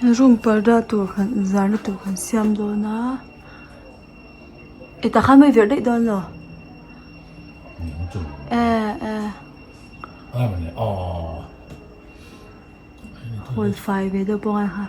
Room parda tur kan zarna tur kan siam dawn a hetah khan mawi verh daih dawn lo eh eh hawl fai ve deuh bawk a kha.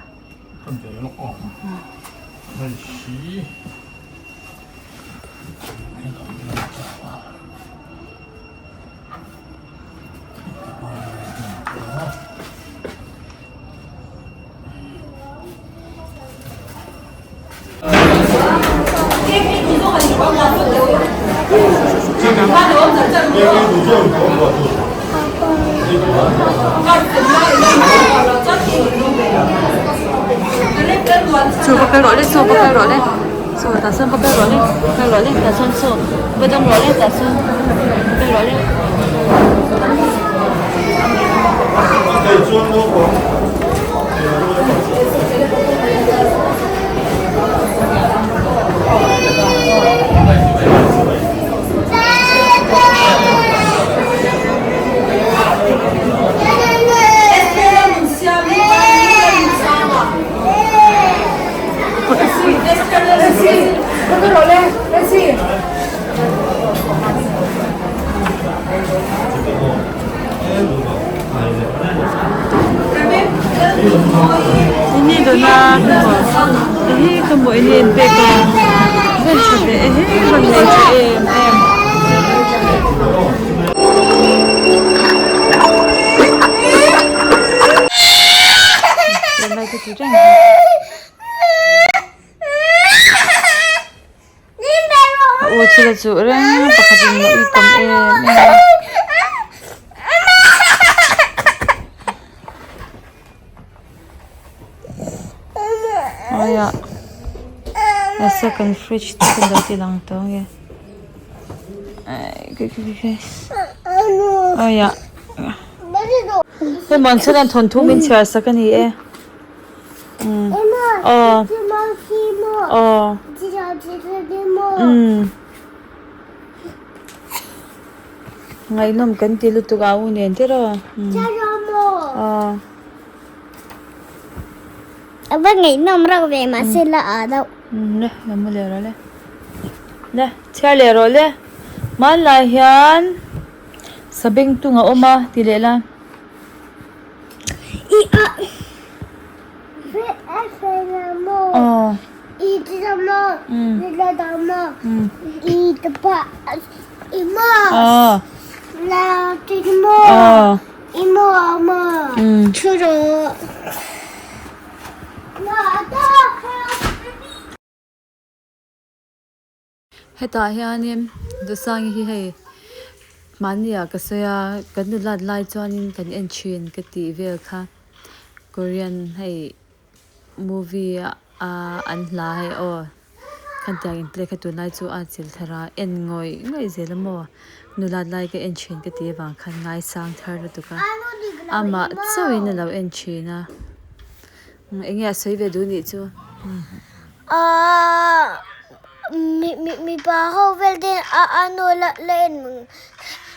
Chaw va kal rawh le chaw va kal rawh le chaw tah sawn va kal rawh le kal rawh le tah sawn chaw va dawng rawh le tah sawn va kal rawh le. Ini dawna hi ka hmuh ini an pek a van tha ve e he van nei tha em em. A u thil a chuh reng a pakhat in a ui tam em em a. Aia a second fridge te kan lo ti lang tawh ange aia hei muanchhan an thawnthu min chhiar sak a ni e. Aw aw umm ngaihnawm kan ti lutuk a u nen tiraw aw. A va ngaihnawm reuh ve mahse la ah deuh. Umm le la mu leh rawh le le chhiar leh rawh le hmanlai hian sabengtung a awm a ti leh la. Hetah hianin Dusangi hi hei mahni ah ka sawi a kan nulat lai chuanin kan en thin ka tih vel kha Korean hei movie a an hla hei aw khatiang in play kha tunlai chu a chil thar a en ngawih ngawih zel a maw nulat lai ka en thin ka tih avang khan ngaisang thar lutuk a amah chauhin a lo en thin a eng nge a sawi ve duh nih chu. Ahh mi mi mipa ho vel te a a nu la la en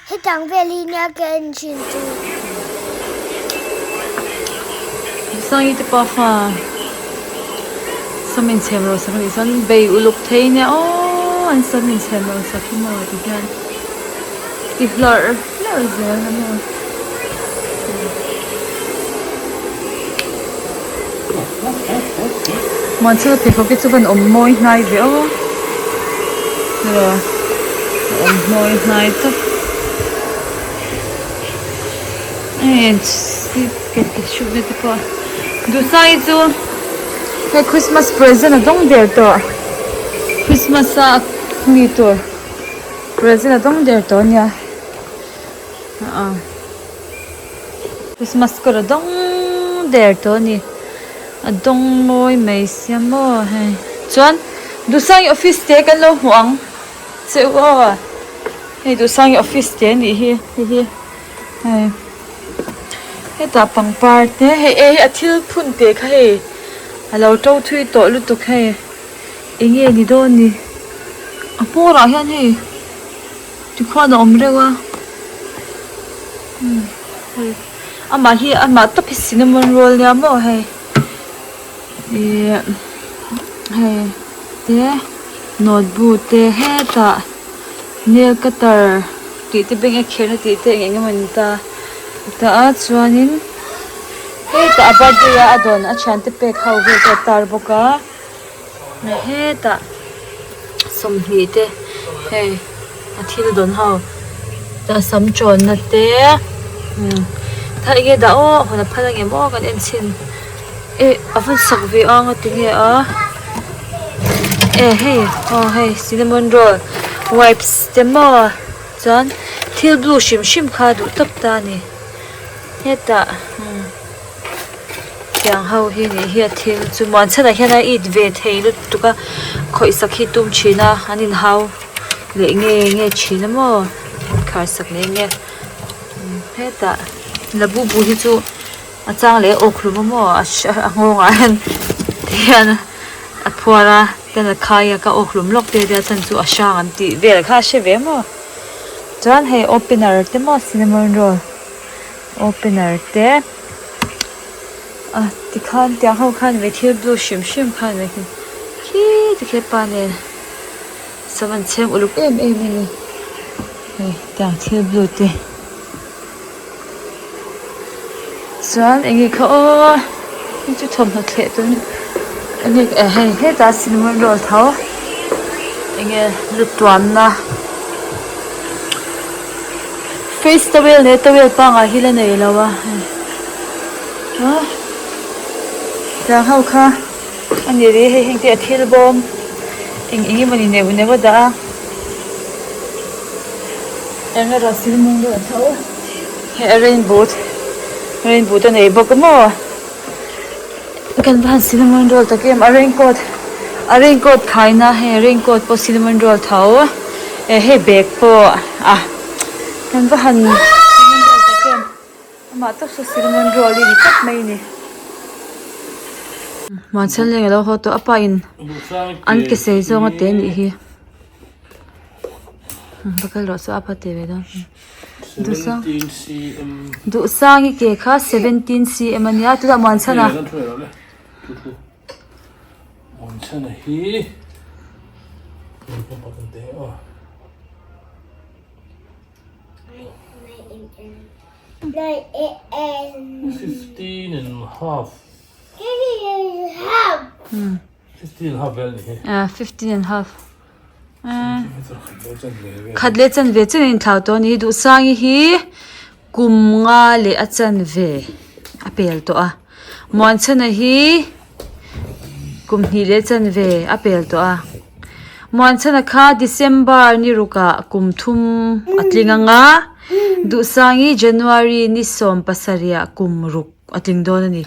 hetang vel hi nia ka en thin chu. Sangi te pawh fa sam inchhem ro sak anih chuan bei uluk thei nia aw an sam inchhem ro sak hi maw ti hian ti hlarh hlarh zel a maw. Muanchhela pheikhawk hi chu van awm mawi hnai ve aw rawh a awm mawi hnai tawp hei hrukna te pawh duhsai chu hei christmas present a dawng der tawh christmas a mi tur present a dawng der tawh ania ah. Christmas kawr a dawng der tawh a ni a dawng mawi mai sia maw hei chuan Duhsangi office te kan lo hmuh ang che u aw hei Duhsangi office te anih hi hei hi hei hetah pangpar te hei e a thil phun te kha hei a lo to thui tawh lutuk hei eng nge ni dawn ni a hmawr ah hian hei. Tikhuan a awm reuh a hei amah hi amah tawp hi cinnamon roll nia maw hei. Ihh hei te note bu te hetah nail cutter tih te bank a kherna tih te eng eng emaw ni ta ta a chuanin hetah a birthday a a dawn a thiante pek ho vel te a tar bawk a hetah 20 te hei a thil dawn ho chuan sam tawnna te umm thla enge dah aw hawn a phal angem aw kan en chhin eh a va sak ve ang a tinge a eh hei aw hei cinnamon roll wipes te maw chuan thil blue hrim hrim kha duh tawp ta a ni hetah umm. Tiang ho hi nih hi a thil chu muan chhanah hian a it ve thei lutuk a khawih sak hi tum thin a an inhau leh nge nge thin a maw khar sak leh nge hetah labubu hi chu a chang leh a awk hlum a maw a nghawng ah hian tihian a phuar a ten a khai a ka awk hlum lawk te tia chhan chu a hrang an tih vel kha a hre ve maw chuan hei opener te maw cinnamon roll opener te. A tikhan tiang ho khan ve thil blue hrim hrim khan ve khi khi tikhian pa nen sam an chheng uluk em em a ni hei tiang thil blue te chuan eng nge kha aw hei chu thawmhnaw thleh tur a ni hei hetah cinnamon roll tho eng nge lu tuamna. Face towel leh towel pangai hi la nei lo a hei ah tiang ho kha a ni rih hei heng te a thil bawm eng eng emawni neuh neuh a dah a eng erawh cinnamon roll tho hei a rain boot rain boot a nei bawk a maw. Kan va han cinnamon roll tak em a raincoat a raincoat khaina hei raincoat pawh cinnamon roll tho eh hei bag pawh a kan va han cinnamon roll tak em amah tak saw cinnamon roll hi ni tlat mai a ni Muanchhan leng alo haw tawh a pa in an ke sei zawng a te anih hi va kal rawh se a pa teh ve dawn. Duhsangi ke kha 17 cm a nia tunah Muanchhana 15 and half. Khat leh chanve chen a inthlau tawh a ni. Duhsangi hi kum nga leh a chanve a pel tawh a. Muanchhana hi kum hnih leh chanve a pel tawh a. Muanchhana kha December ni rukah kum thum a tling ang a, Duhsangi January ni 17ah kum ruk a tling dawn a ni.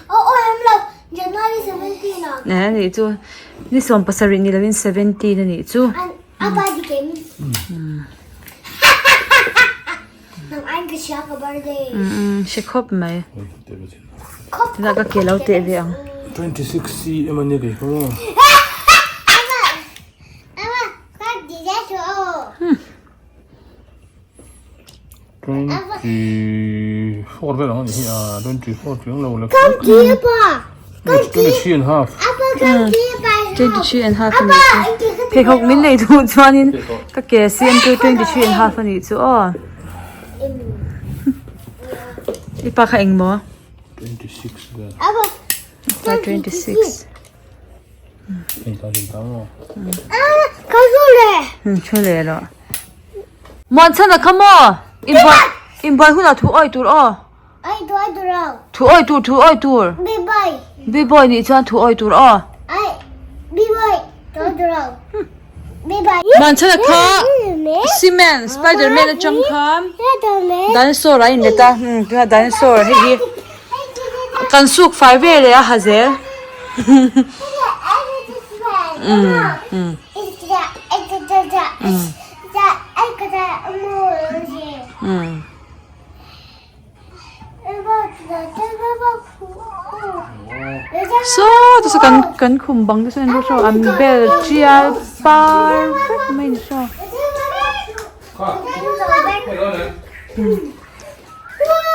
Eh a nih chu ni 17 ni lovin 17 a nih chu. Hre khawp mai. Tunah ka ke lo teh ve ang. 24 vel ang a nih hi a 24 chuang lo le 23 and half 23 and half a nih chu pheikhawk min nei duh chuanin ka ke siam chu 23 and half a nih chu aw i pa kha eng maw 26 vel 26 Thu leh rawh. Muanchhana kha maw? Inbuai inbuai hunah thu awi tur aw. Thu awi tur thu awi tur. B-boy nih chuan thu awi tur aw. Muanchhana kha cement spiderman atang khan dinosaur a inlet a tunah dinosaur hei hi. Kan suk fai ve leh a ha zel. Saw te saw kan kan khum bang te saw an saw an bel tial par vek mai ni saw.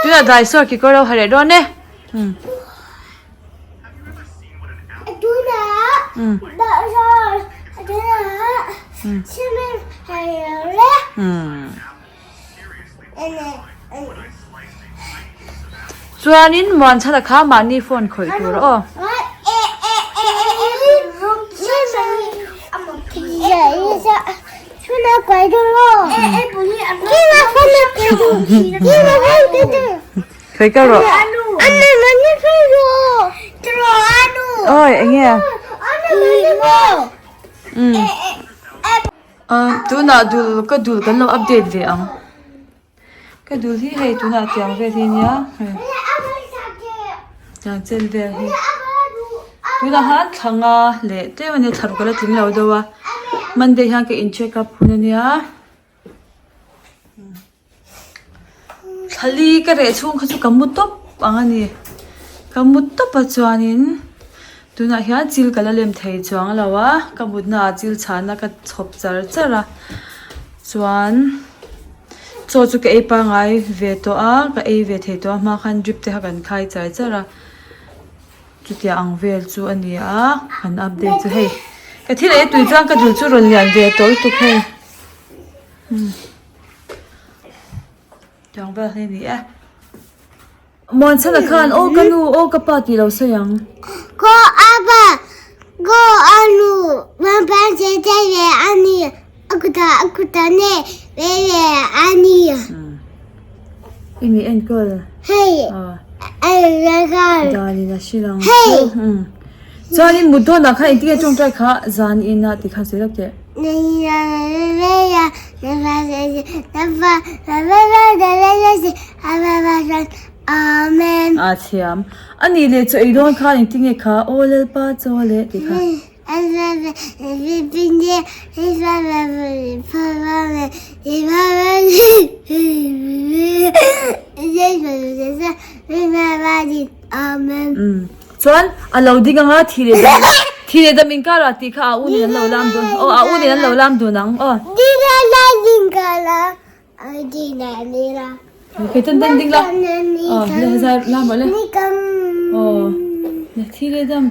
Tunah dinosaur kekawr lo ha leh dawn e. Chuanin Muanchhana kha mahni phone khawih tur aw. Khawih ka rawh. Awi enge a? Tunah dul ka dul kan lo update ve ang. Ka dul hi hei tunah tiang vel hi nia hei tiang chen vel hi tunah han thla nga leh tlem a nia thla ruk a la tling lo deuh a Monday hian ka in check up hun a nia thla li ka reh chhung kha chu ka mu tawp ang a ni ka mu tawp a chuanin tunah hian chil ka la lem thei chuang lo a ka mutna ah chil chhahna ka chhawp char char a. Chuan chaw chu ka ei pangai ve tawh a, ka ei ve thei tawh a hma khan drip te kha kan khai char char a, chutia ang vel chu a ni a, kan update chu hei ka thil ei tui chuan ka dul chu rawn lian ve tawh lutuk hei umm tiang vel hi a ni e. Muanchhana khan aw ka nu aw ka pa tih lo sawi ang. Ko a pa ko a nu Vanpa che che ve a ni a kuta a kuta ne ve ve a ni. I mi enkawl. Hei a Dan in a hrilh ang chu. Chuanin mut dawnah khan engtin nge tawngtai kha zan ina tih khan sawi lawk teh. Amen. A thiam. A nih leh chaw ei dawn khan engtin nge kha Aw Lalpa chaw leh tih kha. Amen. Chuan a lo ding anga thi leh dam thi leh dam inkar ah tih kha a u nen an lo lam dun aw a u nen an lo lam dun ang aw. Okay tan tan ding la aw le zai lam rawh le aw le thi leh dam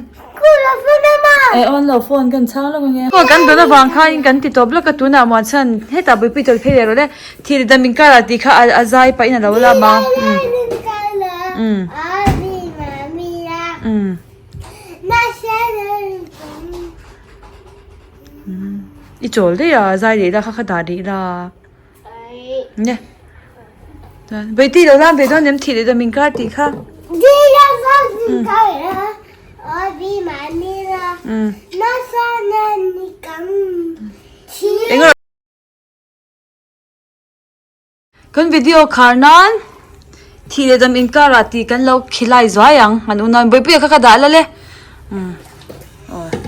e on lo phone kan chhang lawk ange. Aw kan dun avang khanin kan ti tawp lawk a tunah muan chuan hetah buipui tawlh phei leh rawh le thi leh dam inkar ah tih kha a zai pahin a lo lam a umm umm umm i chawl daih a zai leh la kha kha dah rih la. Nge chuan Baiti lo lam ve dawn em thih leh dawm inkar tih kha. Kan video khar nan thih leh dam inkar ah tih kan lo khilai zuai ang an unau in Bawipuia kha ka dah la le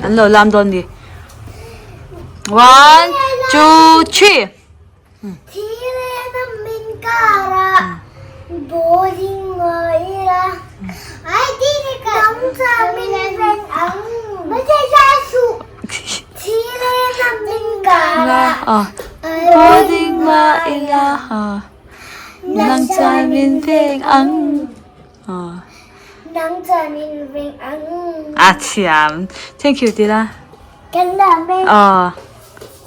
an lo lam dawn ni one two three. A thiam thank you ti la aw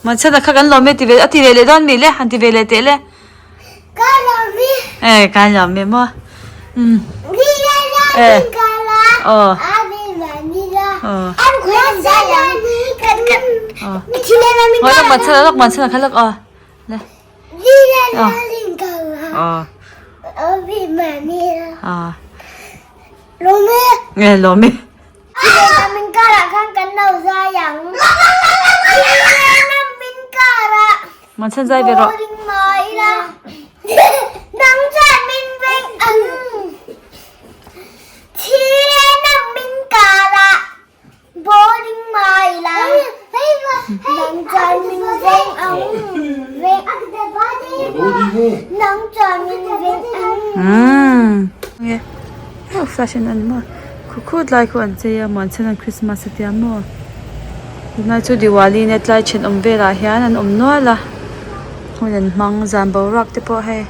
Manchhana kha kan lawm e ti ve a ti ve leh dawn mi le han ti ve leh teh le e kan lawm e maw umm e aw aw aw Manchhana lawk Manchhana kha lawk aw le aw aw aw lawm e. Manchhan zai ve rawh. Umm fashion an maw khu khut lai khu an chei a muan chhan an Christmas a tia maw tunlai chu Diwali nia tlai thenawm velah hian an awm nual a hun an hmang zan boruak te pawh hei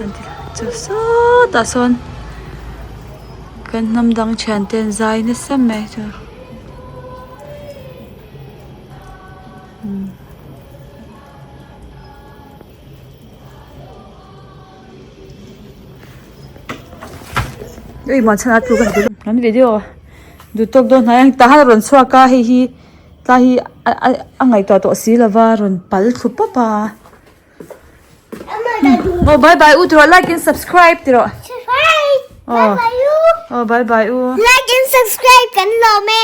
an ti chu sawtah sawn. Kan hnam dang thian te an zai nasa mai chu. Ui muan chhan a tluk a ni kan video duh tawk dawn hnai a tah hian a rawn chhuak a hei hi tlai hi a a a ngaihtuah tawh si lova rawn pal thlu pawp a aw bye bye u tih rawh like and subscribe tih rawh Bye bye u aw bye bye u Like and subscribe kan lawm e.